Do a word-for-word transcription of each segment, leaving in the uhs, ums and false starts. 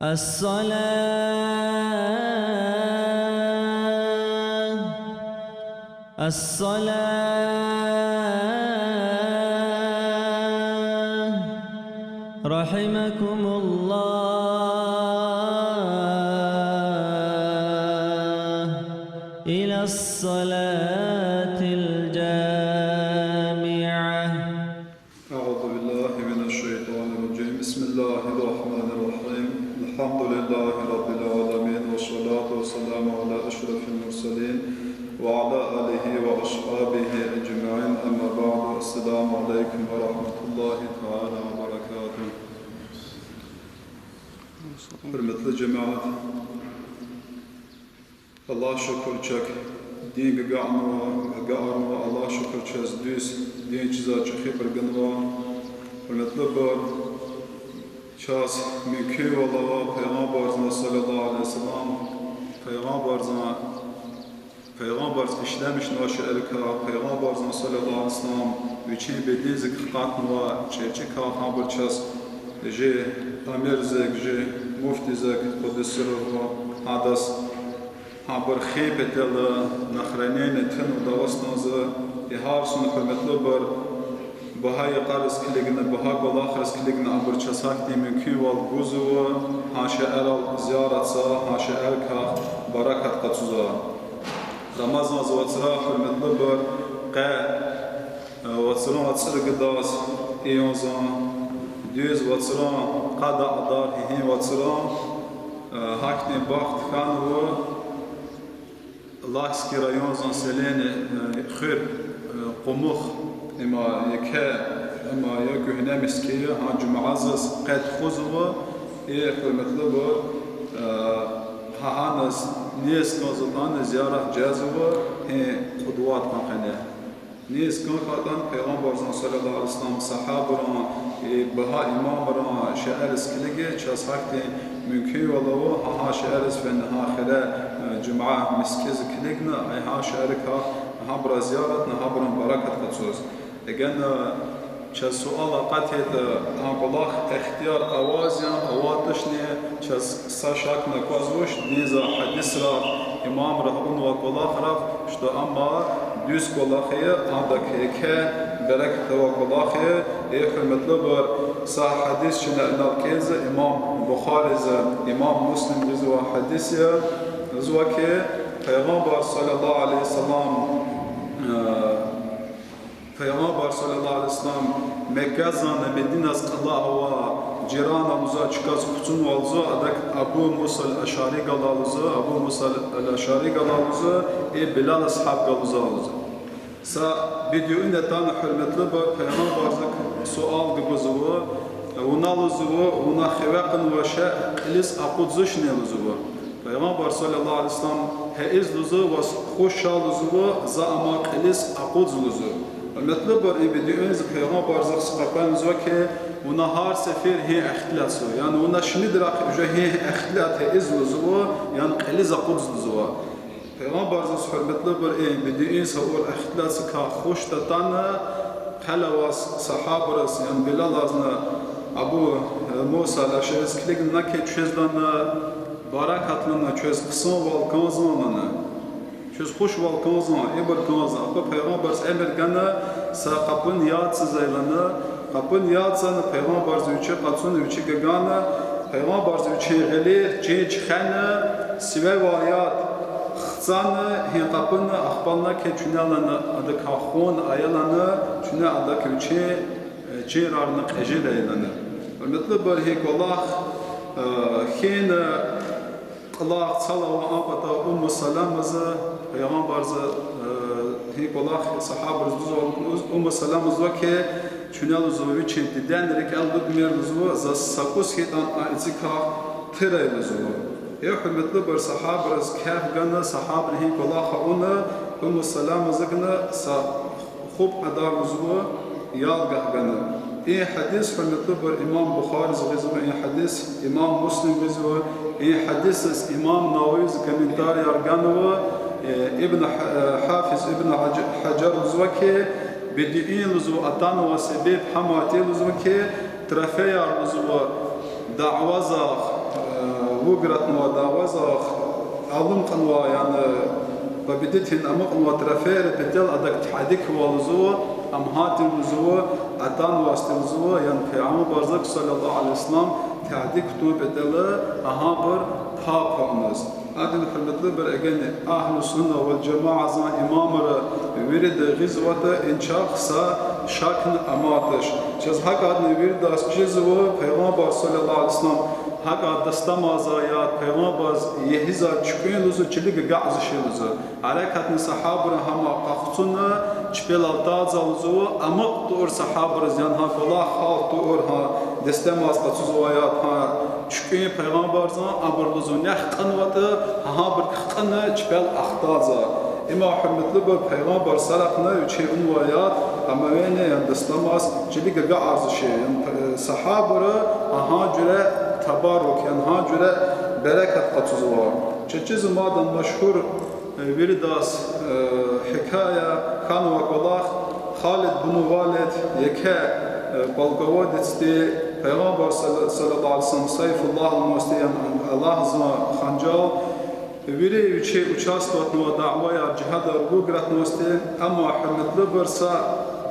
الصلاة، الصلاة، رحمكم الله، إلى الصلاة الجامعة. أعوذ بالله من الشيطان الرجيم. بسم الله الرحمن الرحيم. الحمد لله رب العالمين، والصلاة والسلام على أشرف المرسلين وعلى آله وأصحابه أجمعين. أما بعد، السلام عليكم ورحمة الله تعالى وبركاته. Гьуьрметли жемят, Аллагь шукур, чак дин гагатнава, гагатнава, Аллагь шукур, чаз дуьз дин чизвай чӀехибур ганва. Гьуьрметлубур, чаз мумкинвал ава Пайгъамбарзан, صلى الله عليه وسلم, Пайгъамбарзан, Пайгъамбарзан ишлемишнавай шейэрикай, Пайгъамбарзан, صلى الله عليه وسلم, вичин бедензик хкатнавай чӀирчӀикай гьабур чаз жи амирзик, жи муфтизик, къуддиса сирругьу, гьадаз гьабур хин патал на хранение тунва Дагъустанза. И гьар сун, гьуьрметлубур, багьа йикъариз килигна, багьа кӀвалахриз килигна абур чаз гьахьтин мумкинвал гузва, гьа шейэрал зияратзава, гьа шейэрикай берекат къачузва. Рамазан вацра, гьуьрметлубур, къе вацран цӀуругудаз июньзан, дуьз вацран къад агъадар, гьи-гьи вацран, гьахьтин бахт хьанва Лахский районзан селени, хуьр, Къумух, има еке, има я куьгьне мискӀин я, гьа жуьмядиз къе тухузва, и, гьуьрметлубур, гьа, гьаниз низ кӀанзаватӀани зиярат жезва, гьи кьуд вад кьван къене. Низ кӀан хьайитӀани Пайгъамбарзан, صلى الله عليه وسلم, сагьабайран, и багьа имамрин шейэриз килигна, чаз гьахьтин мумкинвал ава, гьа, гьа шейэриз фена, гьа хуьре, жуьмя мискӀиниз килигна, ай гьа шейэрикай гьабуруз зияратна, гьабурун берекат къачуз. Эгена чаз суал акъатайтӀа, а кӀвалах ихтияр аваз я, аватӀани, чаз са шакни аквазвач, динза гьадисрай, имамри авунвай кӀвалахрай, что амма дуьз кӀвалах я, адак еке берекат авай кӀвалах я. Э, гьуьрметлубур, са гьадис чна инал кӀелзава, имам Бухариди, имам Муслимди гъизвай гьадис я, лугьузва хьи, Пайгъамбар, صلى الله عليه وسلم, э, Пайгъамбар, صلى الله عليه وسلم, Мекказанни Мединаз кьиле авай жирана лугьузва, чказ хъуцунвай лугьузва, адак Абу Муса аль-Ашари галай лугьузва, Абу Муса аль-Ашари галай лугьузва, и Билал асгьаб галай лугьузва. Са бедуин атана, гьуьрметлубур, Пайгъамбардиз суал гузва, вуна лугьузва, вуна хиве кьунвай шей кьилиз акъудзавачни лугьузва. Пайгъамбар, صلى الله عليه وسلم, гьа, ийиз лугьузва, ваз хуш я лугьузва, за ам кьилиз акъудзава лугьузва. Гьуьрметлубур, и бедуинди Пайгъамбардиз къапӀунзава хьи, вуна гьар сефер гьи ихтилатзава, яни вуна шумудрахъ уже гьи ихтилат ийиз лугьузва, яни кьилиз акъудзава лугьузва. Пайгъамбардиз, гьуьрметлубур, и бедуинди гьа ихтилатзавай хуш тахьана, хъел аваз сагьабайриз, яни Билалазни Абу, э, Муса аль-Ашариз килигна хьи, чвез лагьана, берекат лагьана, чвез хъсанвал кӀанзава лагьана. Чвез хушвал кӀанзава, ибур кӀанзава. Ахпа Пайгъамбардиз эмир гана, са къапӀун яд цазай лагьана, къапӀун яд цана, Пайгъамбардиз вичи къачуна, вичи гагана, Пайгъамбардиз вичин гъилер, чин чуьхвена, сиве авай яд хцана, гьи къапӀуна, ахпа лагьана хьи, чуьне лагьана, адакай хъун ая лагьана, чуьне адак вичин, э, чинрайни кьежел ая лагьана. Гьуьрметлубур, гьи кӀвалах, э, хьана, кӀвалах цал авай а пата Умму Саламадиз, Пайгъамбардиз, э, гьи кӀвалах сагьабайриз лугьузва, Умму Саламадиз лугьузва хьи, чуьне лугьузва вичин дидени рикӀел алудмир лугьузва, за са кӀус хьайитӀани а эцигай туьрай лугьузва. Э, гьуьрметлубур, сагьабайриз кеф гана, сагьабайри гьи кӀвалах авуна, Умму Саламадиз гана са хупӀ кьадар лугьузва, яд гахгана. И гьадис, гьуьрметлубур, имам Бухаридиз гъизва, и гьадис имам Муслимдиз гъизва, и гьадисдиз имам Нававиди комментарияр ганва, э, Ибн Гьа-, э, Гьафиз Ибн Гьаж-, Гьажар лугьузва хьи, бедуин лугьузва атанвай себеб гьам я лугьузва хьи, трофеяр лугьузва дявеяр, э, Выигратнавай дяведихъ алукьнавай, яни победитель амукьнавай трофейрин патал адак тади квай лугьузва, ам гьадин лугьузва, атанвайди лугьузва, яни Пайгъамбарзак, صلى الله عليه وسلم, тади кутун патал гьабур паб авуназ. Гьадин, гьуьрметлубур, эгер агьлу сунна вал жамаатдин имамри вирида гъизватӀа, ин чахъ са шакни аматач. Чаз гьакӀадни виридаз чизва, Пайгъамбар, صلى الله عليه وسلم, гьакӀа дастамаз ая, Пайгъамбарзаз егьиза чуькьуьн лугьузва, чилик агакьзавач лугьузва. Гьерекатна сагьабайри гьам къахцуна, чпелал тӀазва лугьузва, амукь тур сагьабайриз, яни гьа кӀвалах халкь тур, гьа дастамаз къачузвай ятӀа, гьа чуькьуьн Пайгъамбарзан, абур лугьузва нихъ кьунватӀа, гьабур хкьуна чпел ахтазва. Има, гьуьрметлубур, Пайгъамбар сарахъна вичи авунвай ятӀа, омовение, яни дастамаз, чилик агакьарзавач, яни, э, сагьабайри гьа жуьре табарук, яни гьа жуьре берекат къачузва. Чаз чизва мадни машгьур, э, виридаз, э, гьикая хьанвай кӀвалах, Халид бун Валид, еке, э, полководецди, Пайгъамбар, صلى الله عليه وسلم, سيف الله лугьузвайди, яни Аллагьзан ханжал, вири вичи участвовать авунвай дявеяр, жигьадар выигратнавайди, амма, гьуьрметлубур, са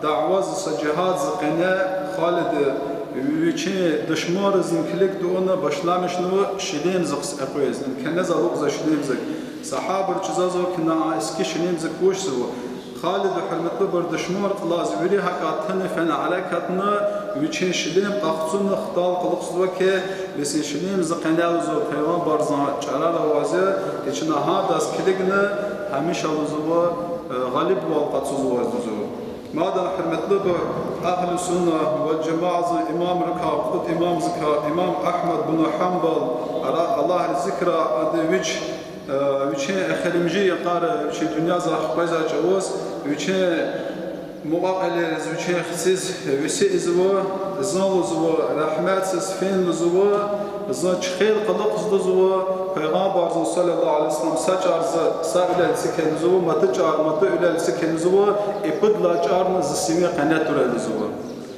дяведиз, са жигьаддиз къене Халиди вичин душманризни килиг тавуна башламишнава шилимзакъ экъвез, яни кӀанзавай алукьзавай шилимзакъ. Сагьабайри чизва хьи, а эски шилимзакъ вучзава. Халиди, гьуьрметлубур, душманрин кьилиз вири гьакӀ атана фена гьерекатна, вичин шилим къахцуна хтал кьулухъзава хьи, бес и шилимзакъ къене лугьузва Пайгъамбарзан чӀарар аваз я, и чна гьадаз килигна, гьамиша лугьузва, э, гъалибвал къачузваз лугьузва. Мадни, гьуьрметлубур, агьлу сунна вал жамаатдин имамрикай, кьуд имамдикай, имам Агьмад бун Гьанбал, ара-, Аллагь рази хьурай, ада вич, э, вичин эхиримжи йикъара вичин дуьньядиз къвезвай чӀавуз, вичин мукьва-кьилийриз, вичин хциз веси ийизва, зун лугьузва, рагьметдиз фин лугьузва, зун чуьхуьр кьулухъ лугьузва, Пайгъамбарзан, صلى الله عليه وسلم, са чӀарни са вилел эцигна лугьузва, маса чӀарни маса вилел эцигна лугьузва, и пуд лагьай чӀарни зи сивин къене тур лугьузва.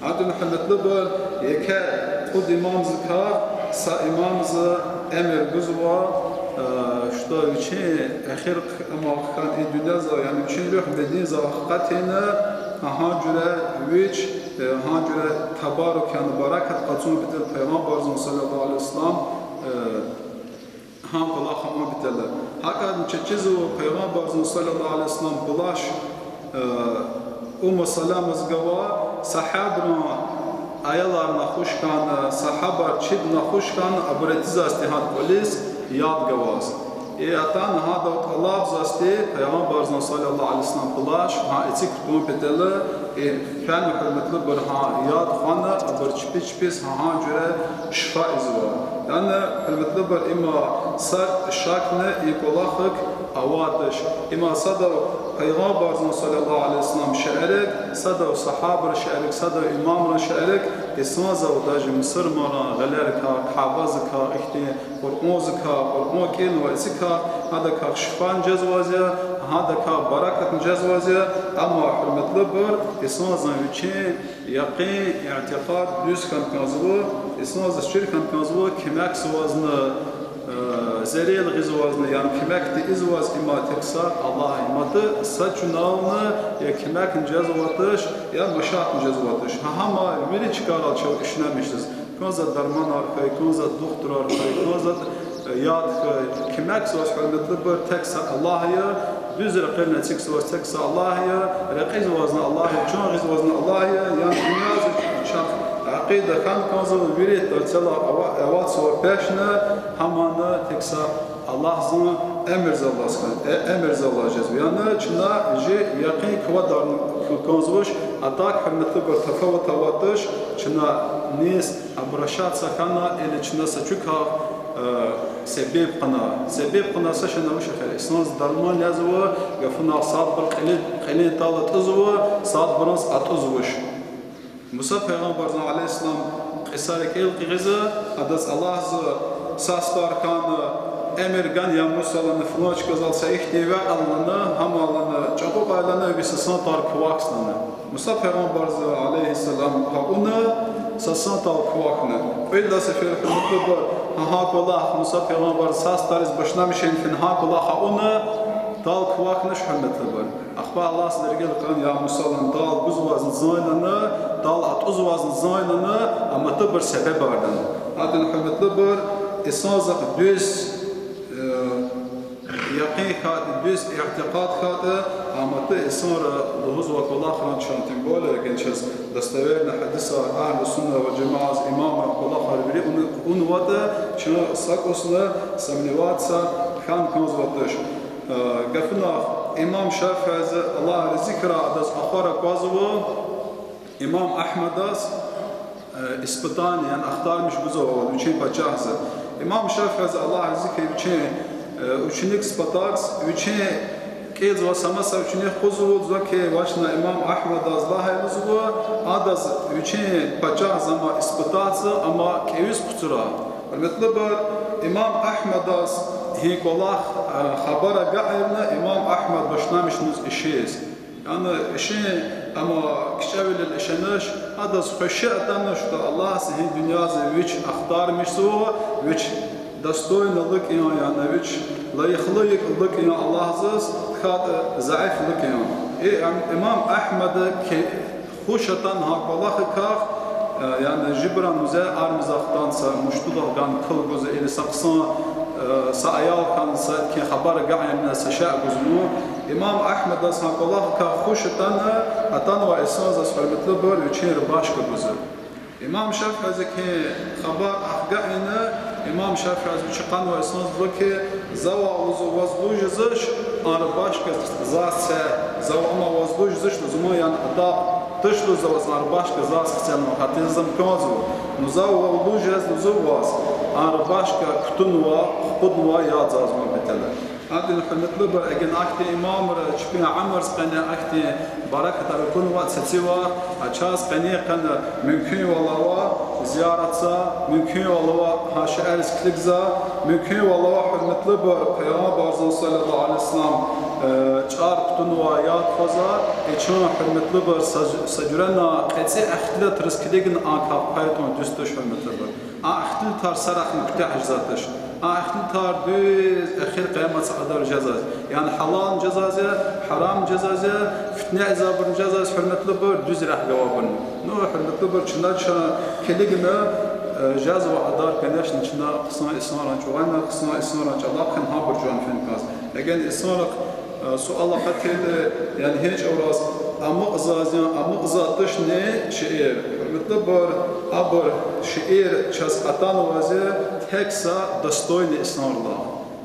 Гьадин, гьуьрметлубур, еке кьуд имамдикай са имамди эмир гузва, э, что вичин эхир амай хьана и дуьньядиз, яни вичин руьгь Мединадиз акъатна, гьа жуьре вич, э, гьа жуьре табарук, яни берекат къачун патал Пайгъамбарзан, صلى الله عليه وسلم, э, гьа кӀвалах авун патал. ГьакӀни чаз чизва Пайгъамбарзан, صلى الله عليه وسلم, плащ, э, Умму Саламаз гвай, сагьабайрин аялар нахуш хьана, сагьабайрин чид нахуш хьана, абур эцигзавайди гьадан кӀвализ яд гваз. И атана гьадав тӀалабзавайди Пайгъамбарзан, صلى الله عليه وسلم, плащ гьа эциг кутун патал, и фена, гьуьрметлубур, гьа яд хвена, абур чпи-чпиз гьа жуьре шифа ийизва. Яни, гьуьрметлубур, има са шакни и кӀвалахик авайди туш. Има садав Пайгъамбарзан, صلى الله عليه وسلم, шейэрик, садав сагьабайрин шейэрик, садав имамрин шейэрик, инсанзав, даже мусурманрин гъилерикай, Кябедикай, ихьтин Къуръандикай, Къуръан кӀелзавай эцигай, гьадакай шифани жезвайди я, гьадакай берекатни жезвайди я, амма, гьуьрметлубур, инсанзан вичин якъин, итикъад дуьз хьана кӀанзава, инсанзаз чир хьана кӀанзава, куьмекзавазни, э, зарар гъизвазни, яни куьмек тийизваз има тек са Аллагь я, маса са чуьнални я куьмекни жезвайди туш, я машатни жезвайди туш. Гьа гьам вири чкайрал чав ишлемишиз. КӀанзава дарманар хьуй, кӀанзава духтурар хьуй, кӀанзава, э, яд хьуй. Куьмекзаваз, гьуьрметлубур, тек са Аллагь я, дуьз рекьел эцигзаваз тек са Аллагь я, рекьизвазни Аллагь я, чан гъизвазни Аллагь я, яни дуьньядиз чахъ акъида хьана кӀанзава, вири тарцелай ава-, аватзава пешна, гьамни тек са Аллагьзан эмирзаллаз хьана, э, эмирзаллаз жезва. Яни чна чи якъин квадарна кӀанзавач, а так, гьуьрметлубур, тафават авайди туш, чна низ обращаться хьана или чна са чуькай, э, себеб кьуна. Себеб кьуна са шейни авач эхир. Инсанзаз дарман язва, гафуналди, садбур кьилин, кьилин тӀал атӀузва, садбуруз атӀузвач. Муса пайгъамбарзан, عليه السلام, кьиса рикӀел хкизва, адаз Аллагьза са стар хьана, эмир гана: я Муса, лана, флан чкадал са ихьтин векь ала, лана, гьам ала, лана, чӀукьукьай, лана, ви са сантал квахь, лана. Муса пайгъамбарза, عليه السلام, гьа авуна, са сантал квахьна. Кьвед лагьай сефер, гьуьрметлубур, Гьа кӀвалах Муса пайгъамбар сад сариз башламишин фин гьа кӀвалах авуна, дал квахьнач, гьуьрметлубур. Ахпа Аллагьди лезги кьилин, я Муса, лагьана, дал гузвай заз лагьана, дал атӀузвай заз лагьана, амма ибур себебардан. Гьадин, гьуьрметлубур, инсанзахъ дуьз, э, якъин хьайитӀа, дуьз итикъад хьайитӀа, амма инсанри лугьузвай кӀвалахран чан, тем более гьа чаз достоверный гьадисар, агьлу сунна ва жамаатдин имамрин кӀвалахар вири авун-, авунватӀа, чна са кӀусни сомневаться хьана кӀанзавач. Э, гафунихъ имам ШафиӀиди, Аллагь рази хьурай, адаз ахвар аквазва, имам Агьмадаз, э, испытание, яни ахтармиш гузвай вичин пачагьди. Имам ШафиӀиди, Аллагь рази хьурай, вичин, э, ученикдиз патарз, вичин кӀелзавай са маса ученик къвезва, лугьузва хьи, вач на имам Агьмадаз лагь лугьузва, адаз вичин пачагьди ама испытаться, ама кӀевиз хъуцурай. Гьуьрметлубур, имам Агьмадаз гьи кӀвалах, э, хабар агакьайла, имам Агьмад башламишна ишиз. Яни ишин ама кичӀевилел ишенач, адаз хвеши атанач, что Аллагьди гьи дуьньяда вич ахтармишзава, вич достойный лукӀ ян, яни вич лайихлу лукӀ ян Аллагьдиз, хьайитӀа заиф лукӀ ян. И ам-, имам Агьмада ки-, хуш атана гьа кӀвалахрикай, э, яни жибуран музей армиз хтана, са муштулух гана кул гуз или са хъсан, э, са аял хьана, са кин хабар агакьайла са шей гузму. Имам Агьмадаз гьа кӀвалахрикай хуш атана, атанвай инсанзаз, гьуьрметлубур, вичин рубашка гузва. Имам ШафиӀиди хьи хабар агакьайла, имам ШафиӀиди вичи къанвай инсанзаз лугьузва хьи, завай, лугьузва, ваз лугьуз жезвач а рубашка заз це, завай ама ваз лугьуз жезвач, лугьузва, яни адаб туш, лугьузва, ваз а рубашка заз хценва, гьатта заз ам кӀанзава. Ну, завай лугьуз жез, лугьузва, ваз а рубашка кутунвай, хкуднавай яд заз вун патал. Гьадин, гьуьрметлубур, эгер ахьтин имамри чпин уьмуьрдин къене ахьтин баракат акунвай, цецивай, а чаз къени къене мумкинвал авай зияратзава, мумкинвал авай гьа шейэриз килигзава, мумкинвал авай, гьуьрметлубур, Пайгъамбардин, صلى الله عليه وسلم, э, чӀар кутунвай яд хъвазва, и чун, гьуьрметлубур, са, са жуьрена кьецӀи ихтилатриз килигна а кар пай тун дуьз туш, гьуьрметлубур. А ихтилатар сарахъни куьтягь жезвайди туш. А ихтилатар дуьз эхир къияматдин кьадар жезвайди я. Яни гьалални жезвайди я, гьарамни жезвайди я, фитне ийизвайбурни жезвайди я, гьуьрметлубур, дуьз рехъ гвайбурни. Ну, гьуьрметлубур, чна чун килигна, э, жезвай кьадар, конечно, чна хъсан инсанрин чӀугвана, хъсан инсанрин чӀалахъ хьана гьабур жуван фин кӀанзава. Эгер инсанрихъ Э, суал акъатайла, яни гьи чӀавуз амукьзавайди я, амукьзавайди тушни шиир. Гьуьрметлубур, абур шиир чаз атанвайди я тек са достойный инсанрилай.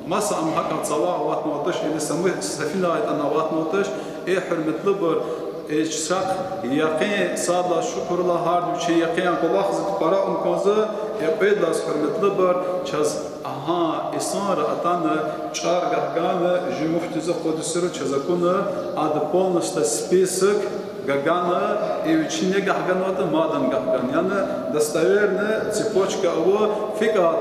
Маса ам гьакӀ цава аватнавайди туш, или са му-, са финай атана аватнавайди туш, э, гьуьрметлубур, э, чахъ якъин садлай шукурла гьарда вичин якъин кӀвалахзавайди пара авун кӀанзава, э, кьвед лагьайди, гьуьрметлубур, чаз Агьа, инсанри атана чӀар гахгана жи муфтиди, къуддиса сирругьу, чаз акуна, ада полностью список гахгана, и вичи ни гахганватӀа, мадан гахгана. Яни достоверный цепочка ава, фикӀад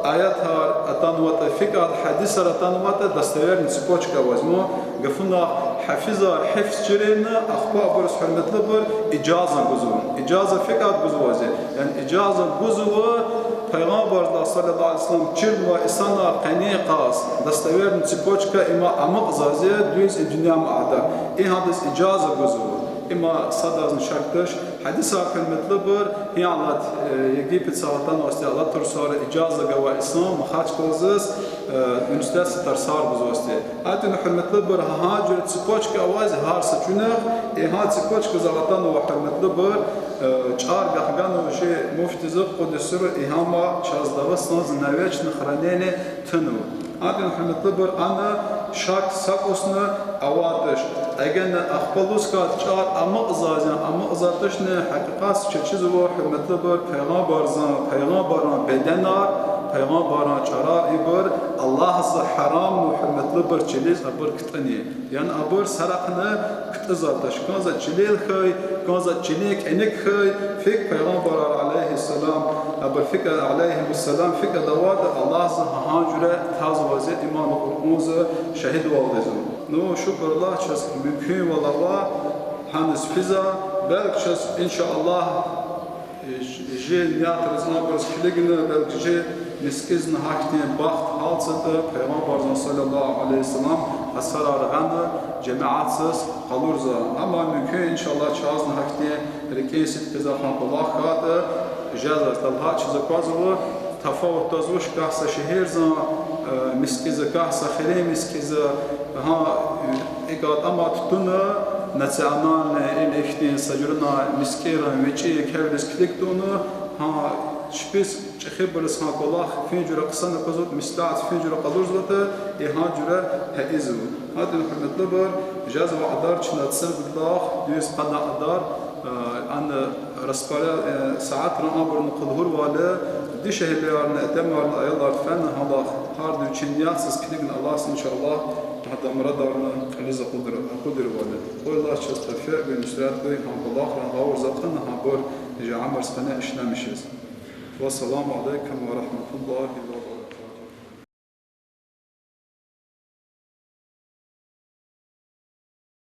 аятар атанватӀа, фикӀад гьадисар атанватӀа, достоверный цепочка ава. Мо гафунихъ гьафизар гьифз чирна, ахпа абуруз, гьуьрметлубур, ижаза гузва. Ижаза фикӀад гузвази? Яни ижаза гузва, Пайгъамбардилай, صلى الله عليه وسلم, чирнавай инсанар къенин къаз, достоверный цепочка, има амукьзази, дуьз и дуьнья мада. И гьадаз ижаза гузва. Има садазни шак туш. Гьадисар, гьуьрметлубур, гьи алат, э, Египетдай атанвайди, алатай йисара ижаза гвай инсан Махачкъаладиз, э, университетда тарсар гузвайди. Гьатта, гьуьрметлубур, гьа жуьре цепочка авази гьар са чуьнуьх, и гьа цепочказай атанвай, гьуьрметлубур, э, чӀар гахгана жи муфтиди, къуддиса сирругьу, и гьама чаз Дагъустанда навечно хранение тунва. Гьатта, гьуьрметлубур, ана шак са кӀусни авайди туш. Эгер ахпа лугьуз хьайитӀа чӀар амукьзази, амукьзавайди тушни, гьакъикъатда чаз чизва, гьуьрметлубур, Пайгъамбардин, Пайгъамбаррин беденар, Пайгъамбаррин чӀарар, ибур Аллагьди гьарамнава, гьуьрметлубур, чилиз абур ктӀани. Яни абур сарахъни ктӀзавайди туш. КӀанзаватӀа чилел хьайи, кӀанзаватӀа чилин кӀаник хьайи, фикӀ Пайгъамбарар, عليه السلام, абур фикӀа, عليهم السلام, фикӀ авайди Аллагьди гьа жуьре тазвайди я, иман Къуръанда шагьидвал гузва. Ну, шукур Аллагь, чаз мумкинвал ава гьаниз физва, белки чаз, إن شاء الله, э, ж-, жи ниятриз, абуруз килигна, белки жи Мискӏизни гьахьтин бахт гьалтзаватӏа, Пайгъамбарзан صلى الله عليه وسلم асарар гъана жемятсиз къалурзава. Амма мумкин, إن شاء الله, чазни гьахьтин рикӏин сидкьиз гьа кӏвалах хьайитӏа, жезва, талгьай чиз аквазва, тафават твазва, гагь са шегьерзан, э, мискӏиза, гагь са хирин мискӏиза, гьа, икӏ ятӏа, амма туна национальный или ихьтин са жуьрена мискӏинрин вичӏи квелиз килиг тавуна, гьа, чпиз чӏехибуруз гьа кӏвалах фин жуьре хъсан аквазватӏа, меслят фин жуьре къалурзаватӏа, и гьа жуьре гьа ийизва. Гьадин, гьуьрметлубур, жезва кьадар чна цӏуд лагь, дуьз къада кьадар, э, ана распоря-, э, сятерин абурун къуллугъвал, дишегьлиярни, итимарни, аялар фена гьалах, гьарда вичин ниятсиз килигна алаз, إن شاء الله, гьадан мурадарни кьилиз акъудир-, акъудирвал. Кьвед Аллагьди чаз тавфикь гуй, нусрат гуй, гьа кӏвалахрин гъавурда акьуна, гьабур жамир къене ишлемишиз. والسلام عليكم ورحمة الله وبركاته.